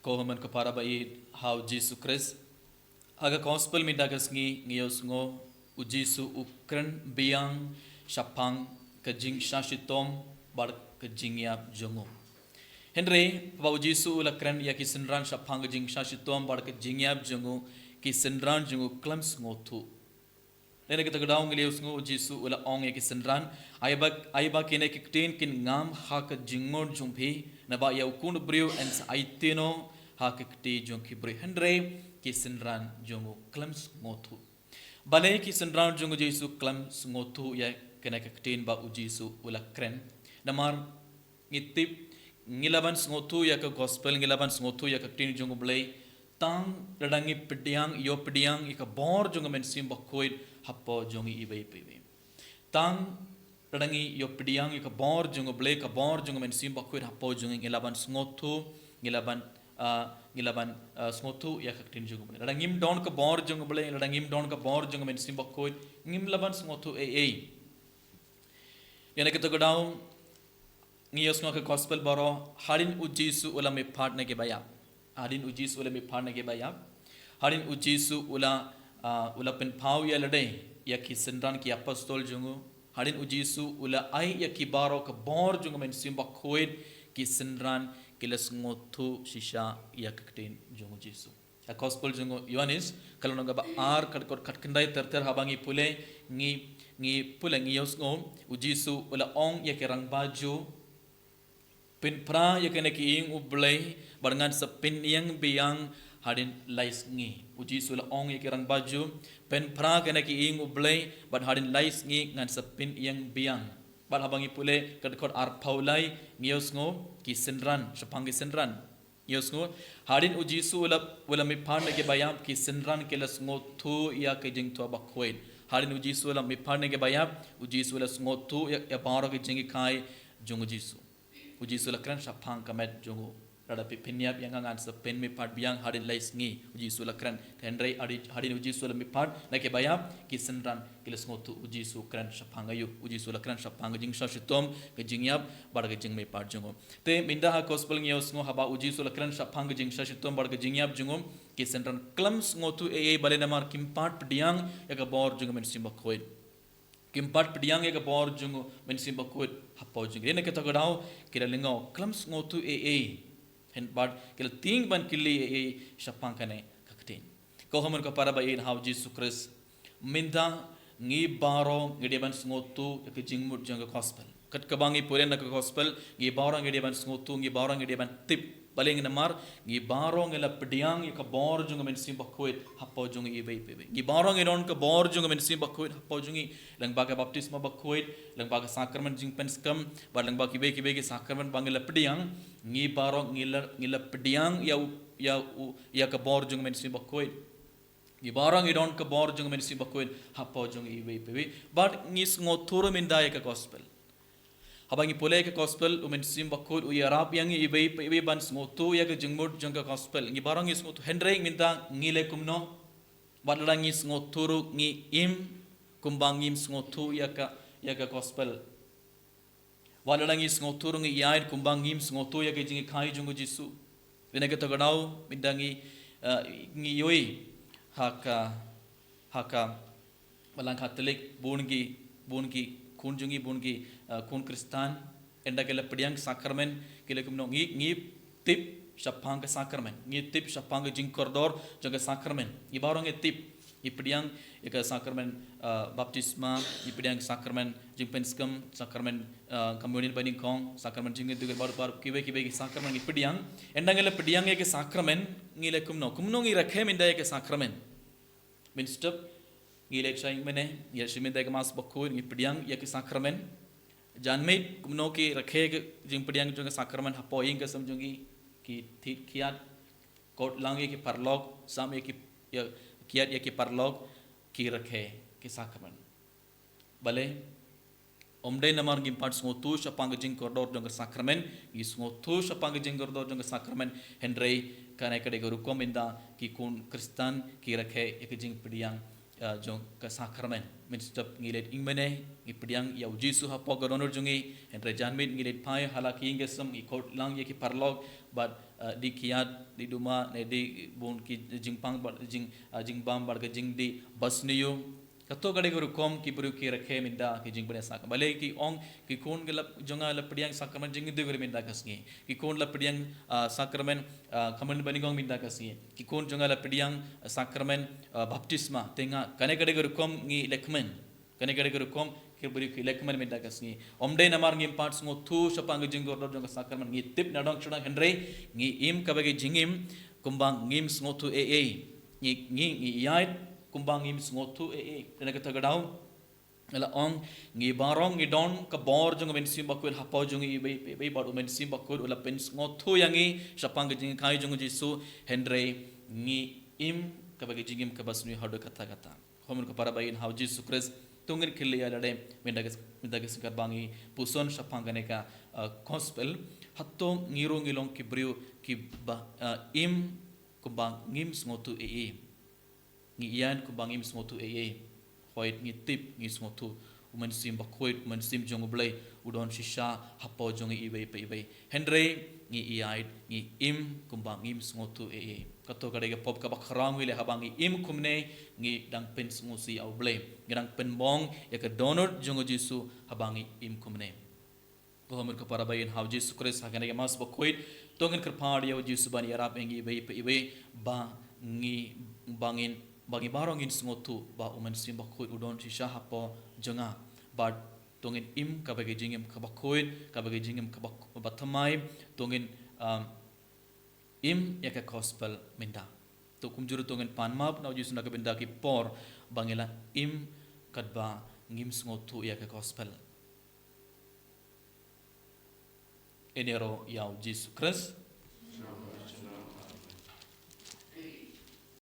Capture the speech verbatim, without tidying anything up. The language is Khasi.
Ko hynmen ko para ba ïeit ha u Jisu Khrist. Ha ka gospel mynta ka sngi ngi ïohsngew u Jisu u kren biang shaphang ka jingshah shitom bad ka jingïap jong u. Hynrei haba u Jisu u la kren ïa ki synran shaphang ka jingshah shitom bad ka jingïap jong u, ki synran jong u khlem sngewthuh. Lane kata ka daw ngi la ïohsngew u Jisu u la ong ïa ki synran, ai ba, ai ba kine ki ktien kin ngam ha ka jingmut jong phi, naba ïa u Khun u briew yn sa aiti noh ha ka kti jong ki briew. Hynrei ki synran jong u khlem sngewthuh. Balei ki synran jong u Jisu khlem sngewthuh ïa kine ki ktien ba u Jisu u la kren? Namar ngi tip, ngi lah ban sngewthuh ïa ka gospel, ngi lah ban sngewthuh ïa ka ktien jong u Blei tang lada ngi pdiang, ïoh pdiang ïa ka bor jong u Mynsiem Bakhuid hapoh jong ngi iwei pa iwei. Tang lada ngi ïoh pdiang ïa ka bor jong u Blei, ka bor jong u Mynsiem Bakhuid hapoh jong ngi, ngi lah ban sngewthuh, ngi lah ban, ah, ngi lah ban, ah, sngewthuh ïa ka ktien jong u Blei. Lada ngim don ka bor jong u Blei, lada ngim don ka bor jong u Mynsiem Bakhuid, ngim lah ban sngewthuh ei ei. Lane kata ka daw ngi ïohsngew ka gospel baroh, hadien u Jisu u la mihpat na ki baïap. Hadien u Jisu u la mihpat na ki baïap. Hadien u Jisu u la, ah, u la pynpaw ïa lade ïa ki synran, ki apostol jong u. Hadien u Jisu u la ai ïa ki baroh ka bor jong u Mynsiem Bakhuid, ki synran ki la sngewthuh shisha ïa ka ktien jong u Jisu. Ka gospel jong u Ïoannis, ka lynnong kaba ar, ka dkhot khatkhyndai ter ter haba ngi pule, ngi, ngi pule ngi ïohsngew u Jisu u la ong ïa ki rangbah Jiw, pynphra ïa kane ka ïing u Blei bad ngan sa pynïeng biang hadien lai sngi. U Jisu u la ong ïa ki rangbah Jiw, pynphra kane ka ïing u Blei bad hadien lai sngi ngan sa pynïeng biang. Bad haba ngi pule ka dkhot arphew lai ngi ïohsngew ki synran, shaphang ki synran. Ïohsngew, hadien u Jisu u la, u la mihpat na ki baïap, ki synran ki la sngewthuh ïa ka jingthoh bakhuid. Hadien u Jisu u la mihpat na ki baïap, u Jisu u la sngewthuh ïa, ïa baroh ki jinghikai jong u Jisu. U Jisu u la kren shaphang ka met jong u. Lada phi pynïap ïa nga ngan sa pynmihpat biang hadien lai sngi. U Jisu u la kren. Hynrei hadien, hadien u Jisu u la mihpat na ki baïap, ki synran ki la sngewthuh u Jisu u kren shaphang aïu. U Jisu u la kren shaphang ka jingshah shitom, ka jingïap bad ka jingmihpat jong u. Te mynta ha gospel ngi ïohsngew haba u Jisu u la kren shaphang ka jingshah shitom bad ka jingïap jong u, ki synran khlem sngewthuh ei ei, balei? Namar kim pat pdiang ïa ka bor jong u Mynsiem Bakhuid. Kim pat pdiang ïa ka bor jong u Mynsiem Bakhuid hapoh jong ki. Lane kata ka daw ki la lyngngoh, khlem sngewthuh ei ei. Hynrei bad ki la tieng ban kylli ei ei shaphang kane ka ktien. Ko hynmen ko para ba ïeit ha u Jisu Khrist. Mynta ngi baroh ngi dei ban sngewthuh ïa ka jingmut jong ka gospel. Kat kaba ngi pule na ka gospel, ngi baroh ngi dei ban sngewthuh, ngi baroh ngi dei ban tip. Balei? Namar ngi baroh ngi la pdiang ïa ka bor jong u Mynsiem Bakhuid hapoh jong ngi iwei pa iwei. Ngi baroh ngi don ka bor jong u Mynsiem Bakhuid hapoh jong ngi, lyngba ka baptisma bakhuid, lyngba ka sakramen jingpynskhem, bad lyngba kiwei kiwei ki sakramen ba ngi la pdiang, ngi baroh ngi la, ngi la pdiang ïa u, ïa u, ïa ka bor jong u Mynsiem Bakhuid. Ngi baroh ngi don ka bor jong u Mynsiem Bakhuid hapoh jong ngi iwei pa iwei. Bad ngi sngewthuh ruh mynta ïa ka gospel. Haba ngi pule ïa ka gospel, u Mynsiem Bakhuid u ïarap ïa ngi iwei pa iwei ban sngewthuh ïa ka jingmut jong ka gospel. Ngi baroh ngi sngewthuh, hynrei mynta ngi leh kumno? Bad lada ngi sngewthuh ruh ngi im kumba ngim sngewthuh ïa ka, ïa ka gospel. Wat lada ngi sngewthuh ruh ngi ïaid kumba ngim sngewthuh ïa ka jinghikai jong u Jisu. Lane kata ka daw mynta ngi, eh, ngi ïohi ha ka, ha ka Balang Katholik, bun ki, bun ki khun jong ngi, bun ki, eh, khun Khristan, ynda ki la pdiang sakramen, ki leh kumno? Ngi, ngi tip shaphang ka sakramen. Ngi tip shaphang ka jingkordor jong ka sakramen. Ngi baroh ngi tip. Ngi pdiang ïa ka sakramen, ah, baptisma, ngi pdiang sakramen jingpynskhem, sakramen, ah, communion banyngkong, sakramen jingïadukrit baroh, baroh kiwei kiwei ki sakramen ngi pdiang. Ynda ngi la pdiang ïa ka sakramen, ngi leh kumno? Kumno ngi rakhe mynta ïa ka sakramen? Mynstep ngi leit sha ïing mane, ngi leit sha mynta ïa ka Mass Bakhuid, ngi pdiang ïa ka sakramen. Janmiet kumno ki rakhe ka jingpdiang jong ka sakramen hapoh ïing ka sem jong ngi? Ki thied kiad, kot lang ïa ki paralok, sam ïa ki, ïa, kiad ïa ki paralok, ki rakhe ki sakramen. Balei? Ym dei namar ngim pat sngewthuh shaphang ka jingkordor jong ka sakramen, ngi sngewthuh shaphang ka jingkordor jong ka sakramen, hynrei kane ka dei ka rukom ynda ki khun Khristan ki rakhe ïa ka jingpdiang, ah, jong ka sakramen. Mynstep ngi leit ïing mane, ngi pdiang ïa u Jisu hapoh ka dohnud jong ngi, hynrei janmiet ngi leit phai ha la ki ïing ki sem, ngi kot lang ïa ki paralok, bad ah, dih kiad, dih duma, ne dih bun ki jingpang bad jing, ah, jingbam bad ka jingdih basniew. Kato ka dei ka rukom ki briew ki rakhe mynta ki jingpynïaid sakramen. Balei ki ong ki khun ki la jong nga la pdiang sakramen jingïadei mynta ka sngi. Ki khun la pdiang, ah, sakramen, ah, kmen banyngkong mynta ka sngi. Ki khun jong nga la pdiang, ah, sakramen, ah, baptisma. Te nga, kane ka dei ka rukom ngi lehkmen. Kane ka dei ka rukom ki briew ki lehkmen mynta ka sngi. Ym dei namar ngim pat sngewthuh shaphang ka jingkordor jong ka sakramen, ngi tip na dong shuh, hynrei ngi im kaba ka jingim kumba ngim sngewthuh ei ei. Ngi, ngi, ngi ïaid kumba ngim sngewthuh ei ei. Te na kata ka daw la ong, ngi baroh ngi don ka bor jong U Mynsiem Bakhuid hapoh jong ngi iwei pa iwei, bad U Mynsiem Bakhuid u la pynsngewthuh ïa ngi shaphang ka jinghikai jong U Jisu, hynrei ngi im kaba ka jingim kaba sniew haduh katta katta. Ko hynmen ko para ba ïeit ha U Jisu Khrist, to ngin kylli ïa lade mynta ka, mynta ka sngi katba ngi puson shaphang kane ka, ah, gospel, hato ngi ruh ngi long ki briew kiba, ah, im kumba ngim sngewthuh ei ei. Ngi ïaid kumba ngim sngewthuh ei ei. Hooid, ngi tip, ngi sngewthuh U Mynsiem Bakhuid, U Mynsiem jong U Blei u don shisha hapoh jong ngi iwei pa iwei. Hynrei ngi ïaid, ngi im kumba ngim sngewthuh ei ei. Kato ka dei ka pop kaba khraw ngi leh. Haba ngi im kumne, ngi dang pynsngewsih ïa U Blei, ngi dang pynbong ïa ka dohnud jong U Jisu haba ngi im kumne. Ko hynmen ko para ba ïeit ha U Jisu Khrist, ha kane ka Mass Bakhuid to ngin kyrpad ïa U Jisu ban ïarap ïa ngi iwei pa iwei ba ngi, ba ngin, ba ngi baroh ngin sngewthuh ba U Mynsiem Bakhuid u don shisha hapoh jong nga. Bad to ngin im kaba ka jingim kaba khuid, kaba ka jingim kaba, ba thymmai, to ngin, um, im ïa ka gospel mynta. To kumjuh ruh to ngin pan map na U Jisu na ka bynta ki por ba ngi la im katba ngim sngewthuh ïa ka gospel. Yn ïaroh ïa U Jisu Khrist.